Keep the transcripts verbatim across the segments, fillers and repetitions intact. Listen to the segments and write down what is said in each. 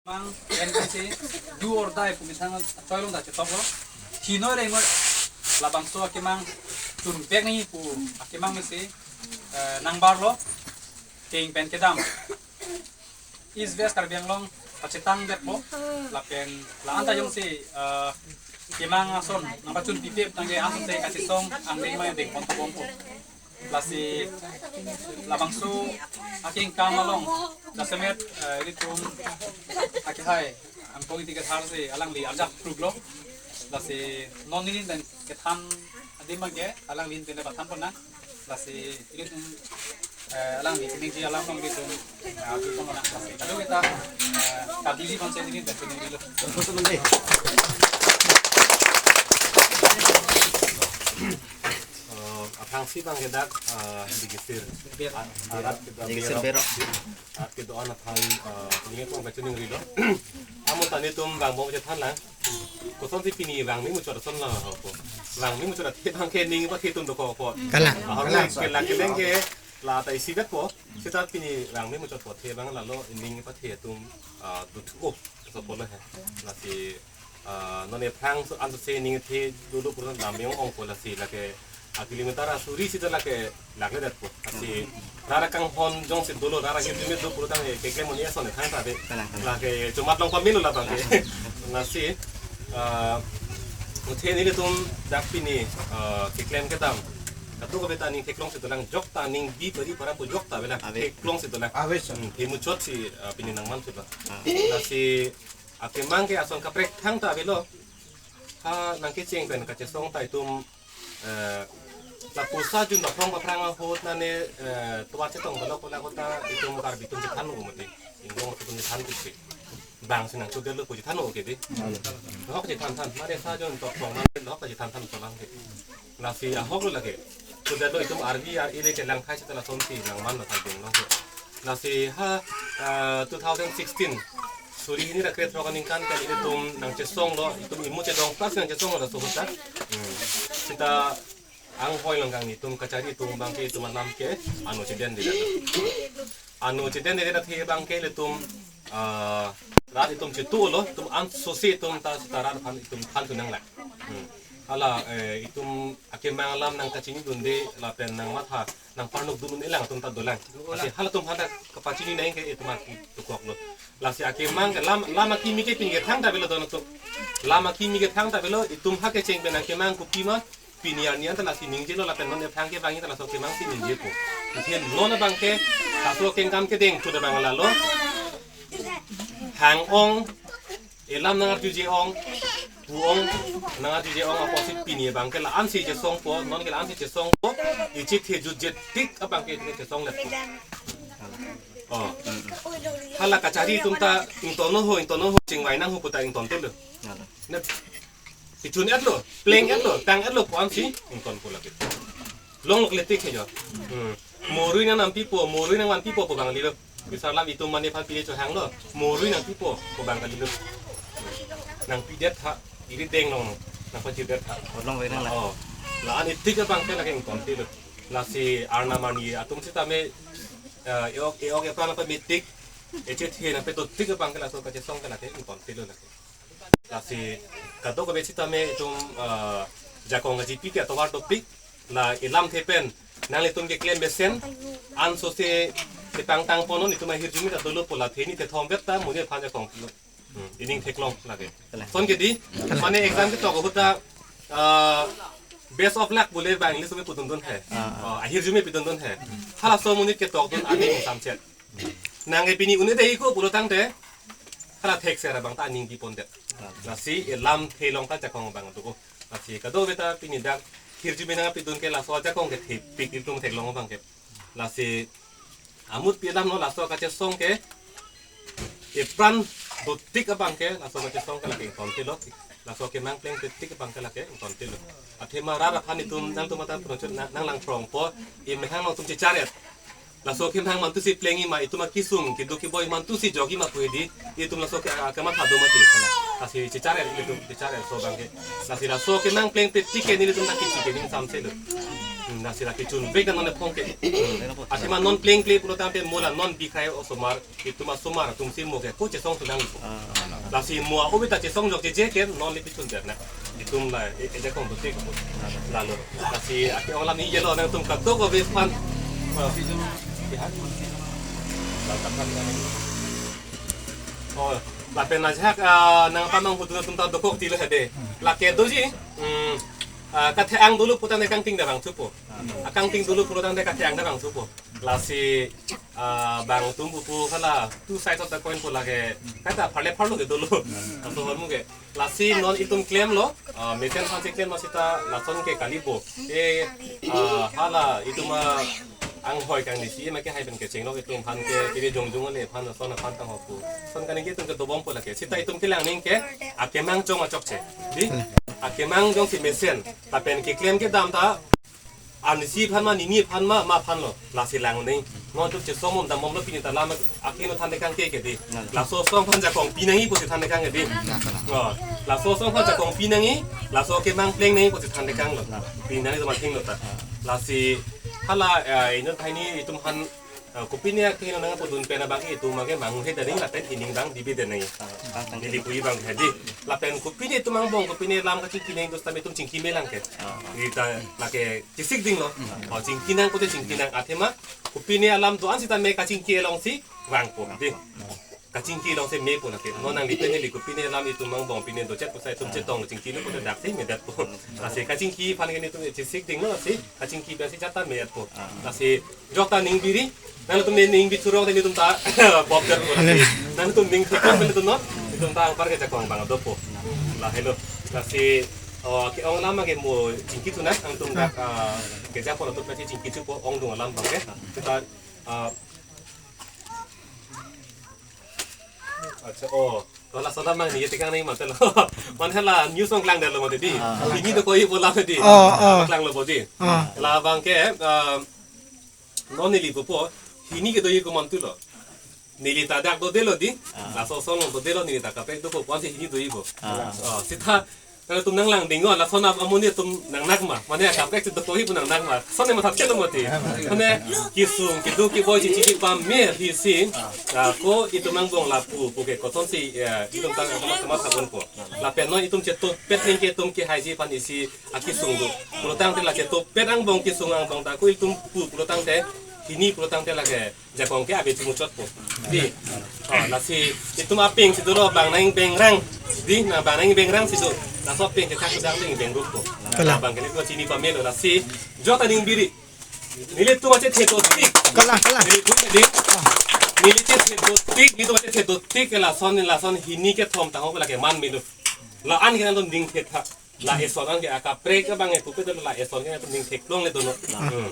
Mang N P C do or die pu methang choi long ta chetoklo. Thinoi rengoi labangso akemang chunpek nangji pu akemang mesi, eh, nangbarlo. Keng pen kedam East West Karbi Anglong pachetang detpo. Lapen la-an ta jongsi, eh, kemang ason nangpachunpipe tangte ason te kachesong angdeng ma dengpon tobompo. Lasi labangso akeng kam along jasemet, eh, ilitum akehai Angtong Ingti Kathar si alangli arjap pruklo. Lasi non neli pen kethan adim abangke alangli pen le pathan pon nang. Lasi ilitum, eh, alangli peningji alam along ilitum, eh, arju pon nang. Lasi kadokave ta, eh, kabiji pon si neli pen peningji lo. Eh, aphrangsi abangke dak, eh, digisir. Arat kedo-an, digisir berok. Arat kedo-an aphan, eh, neli pon kachiningrilo. Amo ta nelitum vang bom chethan lang. Kosonsi pini vang memuchot ason lo ho ko. Vang memuchot athe abangke ning pathe atum dokokpo. Kalang. Ahok kalang. Kelak keleng ke la ta isi betpo. Seta pini vang memuchotpo athe abang lalo ning pathe atum, ah, dothu-o. Laso pulo he. Lasi, ah, non ephrang so anso se ning athe dolo pura dam ong-ongpo lasi lake a kilometer asuri seta lake lakledetpo. Lasi rat akanghon jongsi dolo, rat ahirjume do pura tangte keklem un-e ason thangta ave. Kalang, kalang. Lake chomat long pamelo labangke. Lasi, ah, athe nelitum dak pini, ah, keklem kedam kadokave ta ning theklongsi dolang, jokta ning bi pari para pu jokta avelang. Ave. Theklongsi dolang. Ave, sir. Hmm, memuchotsi, ah, pini nangmansi dolang. Ah. Lasi akemang ke ason kaprek thangta avelo. Ha nangkecheng pen kachesong ta itum, eh, lapuson jun baphrong baphrang ahut nane, eh, tovar chetong balok kola kota itum Karbi atum chethan mo mati. Inglong atum chethan kusi. Bang sinang sudah lo pu chethan mo ke di. Lahok chethan than, mare sa jun tok tong mane lahok chethan than solang ke. Lasi ahok lo lake. Sudah lo itum arbi ar ile chelang khai setela somsi nangman na than ding lo ke. Lasi ha, eh, two thousand sixteen suri hini ra krethrok aningkan pen ilitum nangchesonglo, itum imu chedong plus nangchesonglo laso ahut ta. Hmm. Seta anghoi along kangni itum kachari atum abangke itum alam ke ano chedende. Ano chedende athe abangke ilitum, ah, rat itum chetu-olo, itum anso se itum ta seta rat aphan itum than thu nanglang. Hmm. Hala, eh, itum akemang alam nangkachinidunde lapen nangmatha nangparnok dun un-elang atum ta dolang. Lasi halatum aphan ta kapachini nang ke itum aki dokoklo. Lasi akemang ke lam, lam akimi ke pini ke thangta avelo don atum. Lam akimi ke thangta avelo, itum ha kecheng pen akemang kopi ma pini arni an ta lasi ningjelo lapen non ephrang ke abang ta laso akemang si ningjepo. Athe non abangke laso akeng kam kedeng thu abang lalo. Hang-ong, elam nangarjuje-ong, pu-ong, nangarjuje-ong apotsi pini abangke la-ansi chesongpo, non ke la-ansi chesongpo, ichethe jutje tik abangke chesongletpo. Oh. Hala kachari atum ta ingtonnon ho, ingtonnon ho, chingvai nang ho pu ta ingtontelo. Ne, pichun-etlo, pleng-etlo, tang-etlo pu-ansi ingtonpo lake. Longlokle tik he jo. Hmm. Morui nang nampipo, morui nangvanpipo pu abang lilo. Bisar lam itum mane aphan pile chohanglo. Morui nangpipo pu abang kalilo. Nangpidet tha, iri deng long. Nangpachirdet tha. Odlong venang la. Oh. La-an itik abangke lake ingtontelo. Lasi arnam arni atum sitame, eh, e-ok, e-ok epran apa mitik. Echethe nangpedo tik abangke laso kachesong ke lake ingtontelo lake. Lasi kadokave sitame itum, eh, jakong ajipi ke atovar dopik, la elamthe pen nanglitum keklem mesen, anso se kepangtang ponnon, itum ahirjume ta dolo pu la theni thethom vet ta monit aphan jakong. Hmm, ining theklong lake. Kalang. Son ke di, kalang, mane exam ketok ahut ta, eh, best of luck bule abang English me pudundun he. Ah, ah. Oh, ahirjume pidundun he. Halaso monit ketokdun aning samchet. Nang ke pini un-e dei ko pulo tangte, hala thekser abang ta aning bipondet. Lasi elamthe along ta jakong abang tu ko. Lasi kadokave ta pini dak ahirjume nangpidun ke laso ajakong ke thepik ilitum theklong abangke. Lasi amut pi alamlo, laso kachesong ke epran dotik abangke, laso kachesong ke lake ingtontelo. Laso kemang plengpetik abangke lake ingtontelo. Athema rat aphan itum nangtum ata prochot nang, nanglangthrongpo, imehang nangtum checharet. Laso kemang mantusi plengji ma, itum akisung keduk keboi mantusi jokji ma pu hedi, itum laso ke, ah, kematha do mati. Lasi checharet, itum checharet laso abangke. Lasi laso kemang plengpetik ke nelitum nangkichi ke ning samselo. Lasi la kechun vek non le phong ke. Athema non plengple pulo tangte mo la non bikhai osomar, itum asomar atum si mo ke ko chesong tu nang. Lasi mo a-obi ta chesong jok je je ke non le kechun der na. Itum la e, e jakong dotik lalo. Lasi ake-ong alam ni jelo nangtum kadokave aphan. Oh. Oh, lapen ajahak, ah, nangpamanghu atum ta dokok tilo hedi. Lake doji. Hmm. Ah, kathe-ang dolo putangte kangting ta vangthupo. Akangting dolo putangte kathe-ang ta vangthupo. Lasi, ah, bang tum pupu hala two sides of the coin pu lake kaita pharle pharlo ke dolo. Laso ahormu ke. Lasi non itum klemlo, ah, mesen aphansi klemlo seta lason ke kalibo. E, ah, hala itum anghoi kangnisi ma kehai pen kechenglo itum aphan ke pini jongjong ale aphan lason aphan tang hopu. Lason kaningje itum ke dobompo lake. Seta itum kelang ning ke akemang jong achokche. Di? Akemang jongsi mesen. Lapen keklem kedam ta anisi aphan ma, nini aphan ma, ma aphan lo. Lasi lang ning. Non itum chesong bom dam bomlo pini ta lam akeno than tekang ke ke di. Laso asong aphan jakong pi nangji pusi than tekang ke di. Oh, laso asong aphan jakong pi nangji, laso akemang pleng nangji pusi than tekang lo. Pi nangji atum athengno ta. Lasi hala, eh, inut hini itum aphan, eh, kopine akeno nangpudun pen abang ke itum abang ke manghu he daring lapen ining abang dibi daring. Neli puji abang hedi. Lapen kopine itum angbong, kopine alam kachingki nangji do seta itum chingki me lang ke. Di ta lake chesik dinglo. Oh, chingki nang kote chingki nang athema kopine alam do-an seta me kachingki alongsi vangpo. Di. Kachingki alongsi mepo lake. Non nangli pen neli kopine alam itum angbong pine dochot pusi itum chetong chingkilo kote daksi medatpo. Lasi kachingki aphan ke netum chesik dinglo lasi kachingki pensi jat ta medatpo. Lasi jokta ning biri, nangtum ning bithurong te netum ta bobder po lasi. Nangtum ning thurong te netum non, netum ta anpar ke jakong abang dopo. Lahelo. Lasi, oh, ke-ong alam ke mo chingki thu nang, nangtum dak, ah, keja po latum pensi chingki thupo ongdung alam abang ke. Seta, ah, Acha, oh. Hala sona mang ni tekang nangji mate lo. Mane hala news along klangdetlo mati di. Ah. Hini dokokji pu alam di. Ah, ah. Klanglo pu di. Ah. Labang ke, ah, non neli pupo, hini ke doji ko mantulo. Neli ta dak dodelo di. Ah. Laso asong dodelo neli ta kaprek dopo, puan si hini doji pu. Ah. Ah, seta nangtum nanglang dinglo, lason ap amonit atum nangnak ma. Mane kaprek si dokokji pu nangnak ma. Lason ne matha thelo mati. Mane kesung, keduk, keboi, chichi, kepame, hisi. Ah, ko itum angbong lapu, pu ke kosonsi, eh, itum ta kamat, kamatha ponpo. Lapen non itum chetopet ning ke itum kehaiji aphan isi akesung do. Pulotangte la chetopet angbong kesung angbong ta ko itum pu pulotangte hini pulotangte lake jakong ke ave chimuchotpo. Di. Oh, lasi itum apeng si dolo bang nang bengrang. Di, na bang nang bengrang si do. Laso apeng ke thak dang ding beng rup po. Kalang. Bang ke le ko chini pamelo lasi. Jokta ning biri. Nelitum achethe dotik. Kalang, kalang. Nelitum di. Neli chethe dotik, nelitum achethe dotik ke lason, lason hini kethom tangho lake man melo. La-an ke nangtum ning thetha. La eson an ke akaprek abang ke pupe dolo la eson ke nangtum ning theklongle dono. Hmm.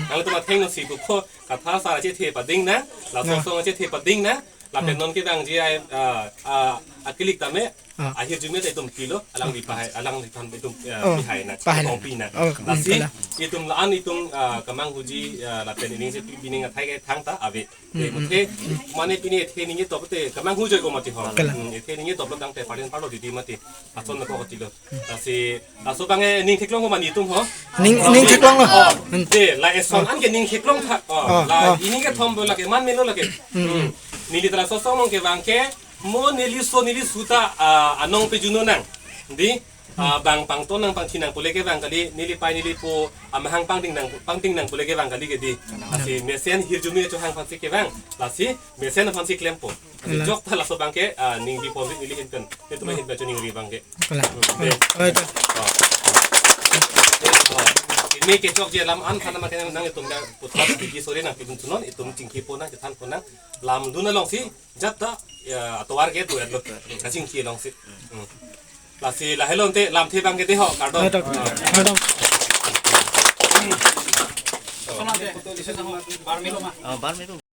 Nangtum athengno si pupo katha sar achethe pading nang, laso asong achethe pading nang, lapen non kevangji ai, ah, ah, akilik tame, ahirjume ta itum pilo, alangli pahai, alangliphan itum, ah, pahai nang, pahai nang. Kongpi nang. Oh, lasi, kalang. Itum la-an itum, ah, kemanghuji, ah, lapen ining si pi, pining athai ke thangta ave. Eh, muthe, mane pini ethe ningje top te, kemanghu joi ko mati ho. Kalang. Hmm, ethe ningje top lo tangte pardin parlo didi mati. Ason na ko kotilo. Lasi, laso abang ke ning theklong ko mani itum ho. Ning, ning theklong lo. Oh, de, la eson an ke ning theklong tha. Oh, oh, la, oh. Hini kethom bo lake, man melo lake. Hmm. Neli ta laso asong along kevang ke, mo neli so neli su ta, ah, anong pejuno nang. Di, ah, bang pangton nang pangthi nang pule kevang kali, neli pai neli po, amahang pangding nang, pangding nang pule kevang kali ke di. Lasi mesen hirjume chohang aphansi kevang. Lasi mesen aphansi klempo. Lasi jokta laso abang ke, ah, ning bipon neli hin pen. Netum hin pen cho ningri abang ke. Kalang. Hmm, de. Oh, itu. Oh. De, oh. Ini kechokji alam an aphan ma ke nang itum da putar bigi sore nangpidun thunon, itum chingkipo nang, chethanpo nang. Lamdun alongsi, jat ta, ya, atovar ke tu etlo. Kachingki alongsi. Hmm. Lasi lahelo ante lamthe abang ke de ho, kardom. Kardom. Kardom. Oh, bar melo.